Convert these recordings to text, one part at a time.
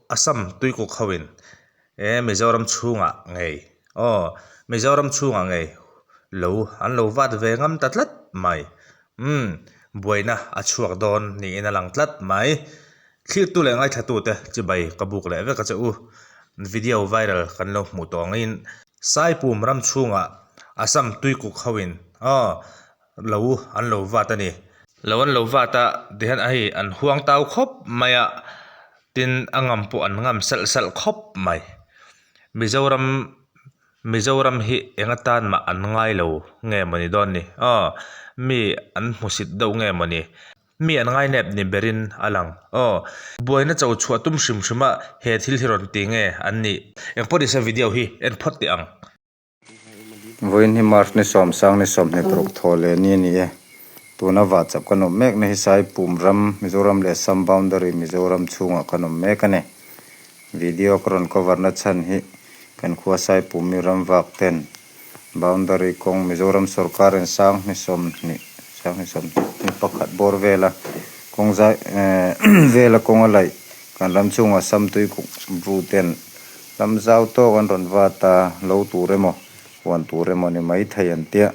Assam tuikuk ho in e Mizoram chhungah ngei aw Mizoram chhungah ngei lo an lo vat ve ngam ta tlat mai umm buaina a chhuak dawn niin a lang tlat mai. Thlirtu leh ngaithlatute chibai ka buk leh vek a che u. Video viral kan lo hmuh tawh angin Saipum ram chhungah Assam tuikuk hoin aw lo an lo vat a ni. Lo an lo vat a tihian a hei an huang tau khawp mai a, tin a ngam pawh an ngam salh salh khawp mai. Mizoram Mizoram hi eng atan mah an ngai lo nge mawni dawn ni aw mi an hmusit deuh nge mawni. Mi an ngainep ni berin a lang. Aw. Buaina cho chhuah tum hrim hrim a he thil hi rawn ti nge an nih? Engpawh nise video hi en phawt teh ang. Vawiin hi March ni sawmsang ni 26 thaw leh ni a ni e. Tuna vahchap kan awm mek na hi Saipum ram, Mizoram leh Assam boundary Mizoram chhungah kan awm mek a ni. Video ka rawn cover na chhan hi kan khua Saipum mi ram vak ten Boundary kawng Mizoram sawrkarin sanghni 20 sanghni 21 bawr vela kawng zai eh vela kawng a laih kan ram chhungah Samtui bu ten lam zau tawk an rawn vat a, lo tur emaw huan tur emaw ni mai thei an tia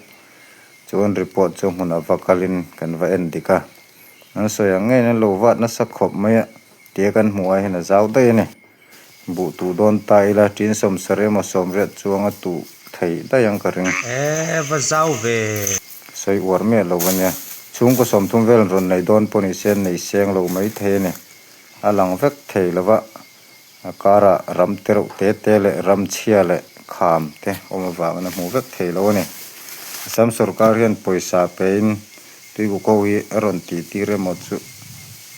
chuan report chu hmunah va kalin kan va en dik a, an sawi ang ngeiin an lo vat nasa khawp mai a tia kan hmuh ah hian a zau daih a ni. Buh tuh dawn ta ila tin 70 emaw 80 chuang a tuh theih daih ang ka ring. E va zau ve. Sawi uar miah lo a nia. Chhungkaw 30 vel rawn nei dawn pawh ni se nei seng lo mai thei a ni. A lang vek thei lo va, a karah ram te reuh te te leh ram chhia leh kham te awm avangin a hmuh vek thei lo a ni. Assam sorkar hian pawisa pein Tuikuko hi a rawn tih tir emaw chu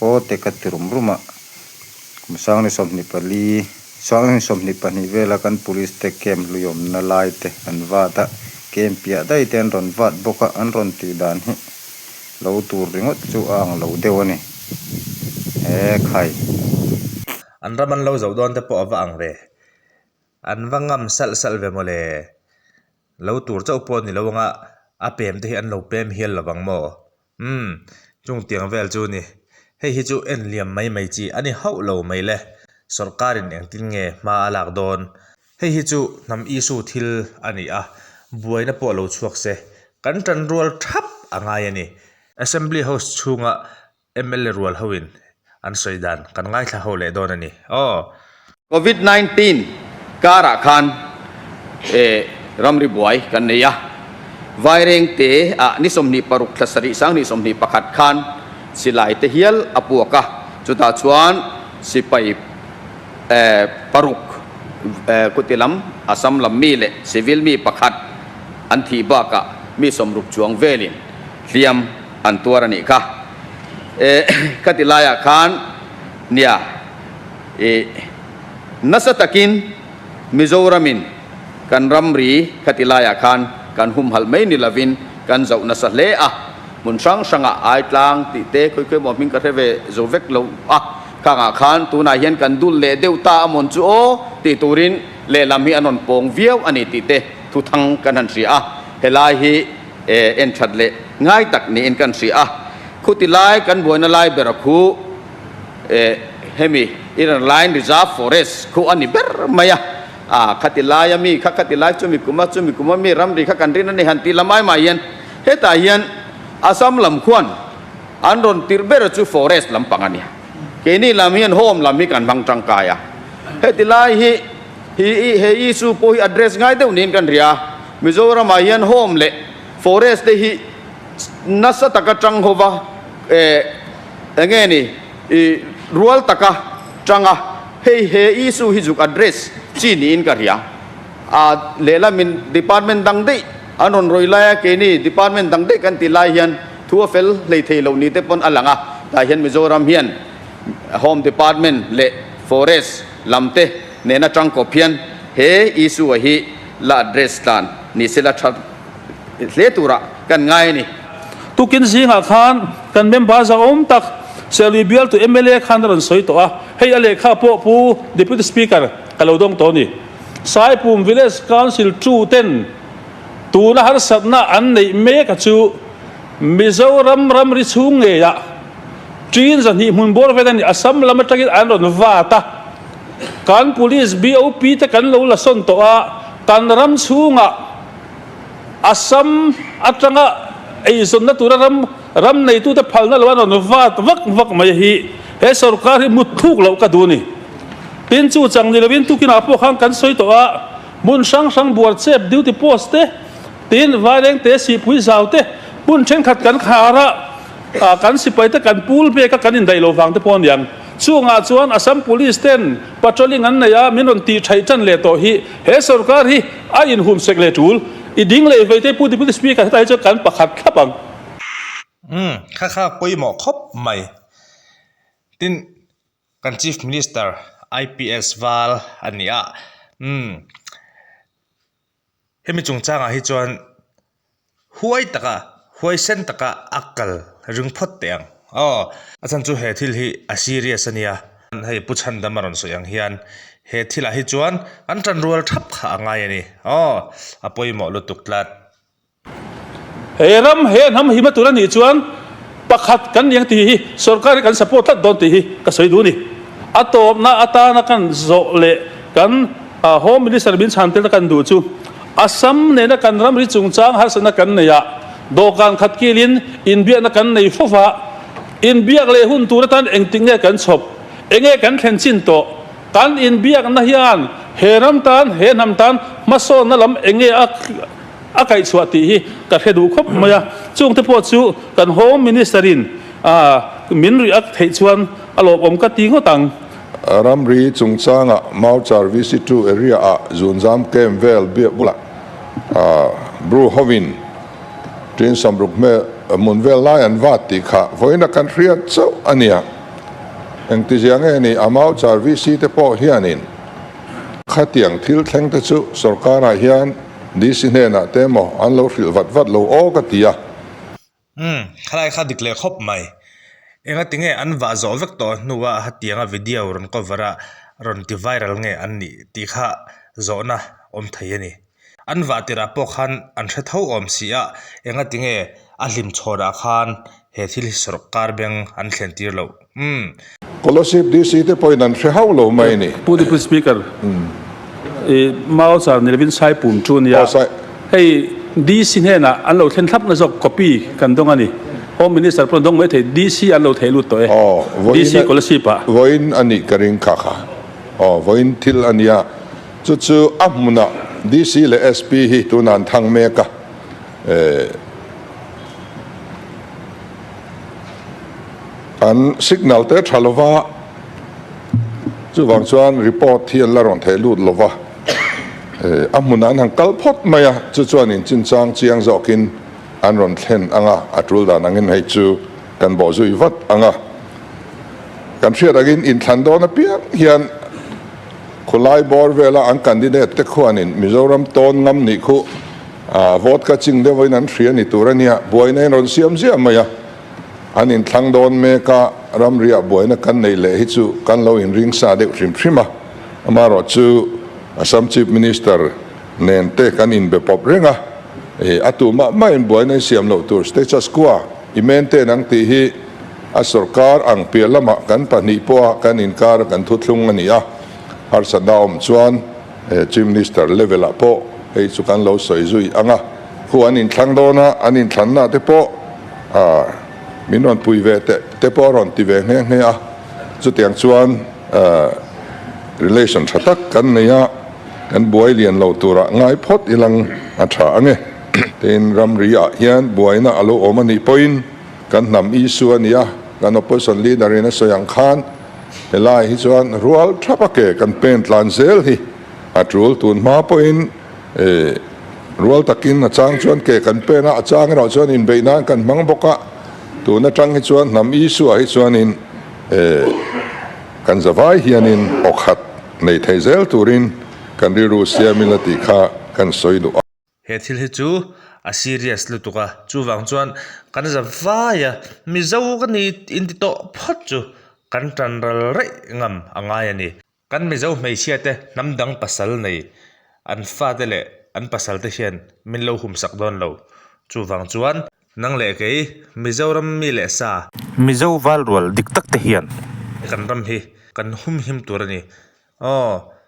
aw te ka ti rum rum a. Kum sangni 24, sangni 22 vela kan police te camp hlui awmna lai te an vat a, camp piah daih te an rawn vat bawk a, an rawn tih dan hi lo tur ringawt chu a ang lo deuh a ni. He khai. An ram an lo zoh dawn te pawh a va ang ve. An va ngam salh salh ve mawle. Lo tur chauh pawh ni lo anga a pem te hi an lo pem hial lo vang maw? Umm, chung tiang vel chu ni. Hei hi chu en liam mai mai chi a ni hauh lo mai le. Sawrkarin engtin nge hma a lak dawn? Hei hi chu hnam issue thil a ni a, buaina pawh lo chhuak se, kan tan rual thap a ngai a ni. Assembly House chhunga Mla rual hoin an sawi dan kan ngaithla ho leh dawn a ni. Aw. Covid 19 karah khan ramri buai kan nei a, Vairengte ah ni 26 thla sarih sanghnih 21 khan silai te hial a puak a, chutah chuan sipai paruk kuti lam Assam lam mi leh civil mi pakhat an thih bakah mi 60 chuang velin hliam an tuar a nih kha. Eh ka ti laiah khan nia ih nasa takin Mizoramin kan ramri ka ti laiah khan kan humhalh mai ni lovin kan zoh nasa hle a, hmun hrang hrangah Aitlang tih te khawi khawi maw hming ka hre ve zo vek lo a, khangah khan tunah hian kan dul leh deuh ta a mawn chu aw tih turin lehlam hi an rawn pawng viau a ni tih te thuthang kan han hria a, helai hi en that leh ngai tak niin kan hria a, khuti lai kan buaina lai ber a khu hemi Inner Line Reserve Forest khu a ni ber mai a, a khati laia mi kha khati lai chumi kuma chumi kuma mi ramri kha kan rin a ni han tih lam ai mai hian hetah hian Assam lam khuan an rawn tirh ber chu forest lampang a nia, keini lam hian home lam hi kan hmang tangkai a, heti lai hi he issue pawh hi address ngai deuh niin kan hria a. Mizoramah hian home leh forest te hi nasa taka tang hova eh enge ni ih rual taka tang a, hei he issue hi zuk address chi niin ka hria. A lehlamin department dang daih an rawn rawih lai a, keini department dang daih kan tih lai hian thu a fel hlei thei loh ni te pawn a lang a, tah hian Mizoram hian home department leh forest lam te nena tang kawp hian he issue a hi La address tlan ni se la tha hle turah kan ngai a ni. Tukin zingah khan kan member zahawm tak Serlui bialtu mla khan a rawn sawi tawh a, hei a lehkha pawh Pu Deputy Speaker ka lo dawng tawh a ni. Saipum Village Council tu ten tuna harsatna an neih mek a chu Mizoram ramri chhung ngeiah Chin 200 hmun bawr vel a ni, Assam lam atangin an rawn vat a, kan Police BOP te kan lo la sawn tawh a, kan ram chhungah Assam atanga eizawnna tura ram ram neitute phalna lo an rawn vat vak vak mai hi he sorkar hi mut thuk loh ka duh a ni. Tin chu chang ni lovin tukinah pawh khan kan sawi tawh a, hmun hrang hrang buar chep duty post te, tin Vailengte Sihpui zau te hmun thenkhat kan khar a, kan sipai te kan pul bek a kan indaih lo vang te pawh a niang. Chungah chuan Assam Police ten patrolling an nei a, min rawn tih thaih tan leh tawh hi he sorkar hi a inhum sek leh tul. I ding leh vei te Pu Deputy Speaker hetah hi chuan kan pakhat thlap ang. Umm, kha kha pawimawh khawp mai. Tin, kan Chief Minister IPS val a ni a, umm, hemi chungchangah hi chuan Huai taka, huaisen taka a kal ring phawt teh ang. Aw, a chhan chu he thil hi a serious a nia. Hei Pu Chhandam a rawn sawi ang hian he thilah hi chuan an tan rual thap kha a ngai a ni. Aw, a pawimawh lutuk tlat. He ram he hnam hima tur a nih chuan pakhat kan ni ang tih hi sorkar hi kan support tlat dawn tih hi ka sawi duh a ni. A tawpna atana kan zawh leh kan Home Minister min chhan tel kan duh chu Assam nena kan ramri chungchang harsatna kan nei a, dawhkan khat kilin inbiakna kan nei fo va, inbiak leh hun tur atan engtik nge kan chhawp, enge kan thlen chin tawh, kan inbiakna hian he ram tan, he hnam tan hmasawnna lam enge a a kaihchhuah tih hi ka hre duh khawp mai a, chungte pawh chu kan Home Minister in min react theih chuan a lawmawm ka ti ngawt ang. Ramri chungchanga Mauchar VC2 area-ah Zunzam camp vel biak bulah Bru hovin tin samruk hmel hmun vel lai an vat tih kha vawiin a kan hriat chauh a nia. Engtizia nge ni a Mauchar VC te pawh hianin khatiang thil thleng te chu sorkarah hian DC hnenah te emaw an lo hrilh vat vat lo aw ka ti a. Umm, khalai kha dik leh khawp mai. Engati nge an vah zawh vek tawh hnua hetianga video rawn cover a rawn ti viral nge an nih tih kha zawhna awm thei a ni. An vah tirah pawh khan an hre tho awm si a, engati nge a hlim chhawnah khan he thil hi sawrkar beng an thlen tir loh. Umm. Kolasib DC te pawhin an hre hauh lo mai a ni. Pu Deputy Speaker, i Mau char ni lovin Saipum chu a nia. Hei DC hnenah an lo thlen thlap na zawk copy kan dawng a ni. Home Minister pawh an dawng mai thei, DC an lo theh lut tawh e. DC Kolasib ah. Vawiin a nih ka ring kha kha. Aw vawiin thil a nia. Chu chu a hmunah DC leh SP hi tunah an thang mek a. An signal te tha lova, chuvang chuan report hi an la rawn theih lut lova, a hmunah an han kal phawt mai a, chu chuan in chinchang chiang zawkin an rawn thlen ang a, a tul dan angin hei chu kan bawh zui vat ang a. Kan hriat angin inthlan dawn apiang hian khulai bawr vela an candidate te khuanin Mizoram tawn ngam nih khu vote ka ching deuhin an hria ni tur a nia, buaina in rawn siam ziah mai a. An inthlang dawn mek a, ramriah buaina kan neih leh hi chu kan lo inring sa deuh hrim hrim a. Amaherawh chu Assam Chief Minister nen te kan inbe pawp reng a, a tu mah mah in buaina i siam loh tur status quo i maintain ang tih hi a sorkar ang piah lamah kan pahnih pawha kan inkar kan thuthlung a ni a. Harsatna awm chuan Chief Minister level ah pawh hei chu kan lo sawi zui ang a, khu an inthlang dawn a, an inthlanna te pawh Ah, min rawn pui ve teh te pawh a rawn ti ve nghe nghe a, chutiang chuan relation tha tak kan nei a, kan buai lian lo turah ngai phawt ilang a tha ange. Tin, ramri ah hian buaina a lo awm a nih pawhin kan hnam issue a ni a, kan opposition leader in a sawi ang khan helai hi chuan rual thap a ke kan pen tlan zel hi a tul tun hma pawhin Rual takin a chang chuan ke kan pen a, a chang erawh chuan inbeih nan kan hmang bawk a, tun atang hi chuan hnam Isua hi chuanin kan zavai hianin aw khat nei thei zel turin kan rilru siam ila tih kha kan sawi duh a. He thil hi chu a serious lutuk a, chuvang chuan kan zavai a, Mizo ka ni inti tawh phawt chu kan tan ral raih ngam a ngai a ni. Kan Mizo hmeichhia te hnam dang pasal nei an fate leh an pasal te hian min lo humsak dawn lo. Chuvang chuan Nang leh kei, Mizoram mi leh sa. Mizo val rual dik tak te hian. Kan ram hi kan humhim tur a ni. Aw.